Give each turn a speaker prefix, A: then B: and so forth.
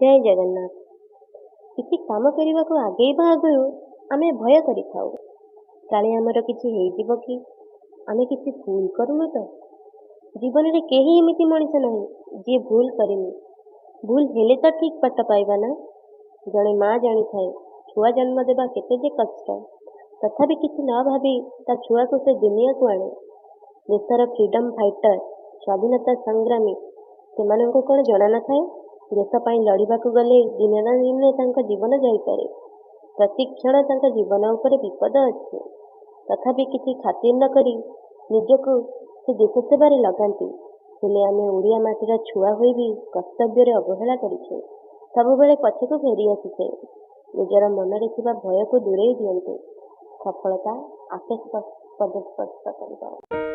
A: ଜୟ ଜଗନ୍ନାଥ। କିଛି କାମ କରିବାକୁ ଆଗେଇବା ଆଗରୁ ଆମେ ଭୟ କରିଥାଉ, କାଳେ ଆମର କିଛି ହେଇଯିବ କି, ଆମେ କିଛି ଭୁଲ କରୁନୁ ତ। ଜୀବନରେ କେହି ଏମିତି ମଣିଷ ନାହିଁ ଯିଏ ଭୁଲ କରିନି। ଭୁଲ ହେଲେ ତ ଠିକ୍ ବାଟ ପାଇବା ନା। ଜଣେ ମା ଜାଣିଥାଏ ଛୁଆ ଜନ୍ମ ଦେବା କେତେ ଯେ କଷ୍ଟ। ତଥାପି କିଛି ନ ଭାବି ତା ଛୁଆକୁ ସେ ଦୁନିଆକୁ ଆଣେ। ଦେଶର ଫ୍ରିଡ଼ମ୍ ଫାଇଟର, ସ୍ୱାଧୀନତା ସଂଗ୍ରାମୀ, ସେମାନଙ୍କୁ କ'ଣ ଜଣା ନଥାଏ ଦେଶ ପାଇଁ ଲଢ଼ିବାକୁ ଗଲେ ଦିନେ ନା ଦିନେ ତାଙ୍କ ଜୀବନ ଯାଇପାରେ? ପ୍ରତିକ୍ଷଣ ତାଙ୍କ ଜୀବନ ଉପରେ ବିପଦ ଅଛି। ତଥାପି କିଛି ଖାତିର ନ କରି ନିଜକୁ ସେ ଦେଶ ସେବାରେ ଲଗାନ୍ତି। ହେଲେ ଆମେ ଓଡ଼ିଆ ମାଟିର ଛୁଆ ହୋଇ ବି କର୍ତ୍ତବ୍ୟରେ ଅବହେଳା କରିଛେ, ସବୁବେଳେ ପଛକୁ ଫେରି ଆସିଛେ। ନିଜର ମନରେ ଥିବା ଭୟକୁ ଦୂରେଇ ଦିଅନ୍ତୁ, ସଫଳତା ଆପେ ପଦସ୍ପର୍ଶ କରିବ।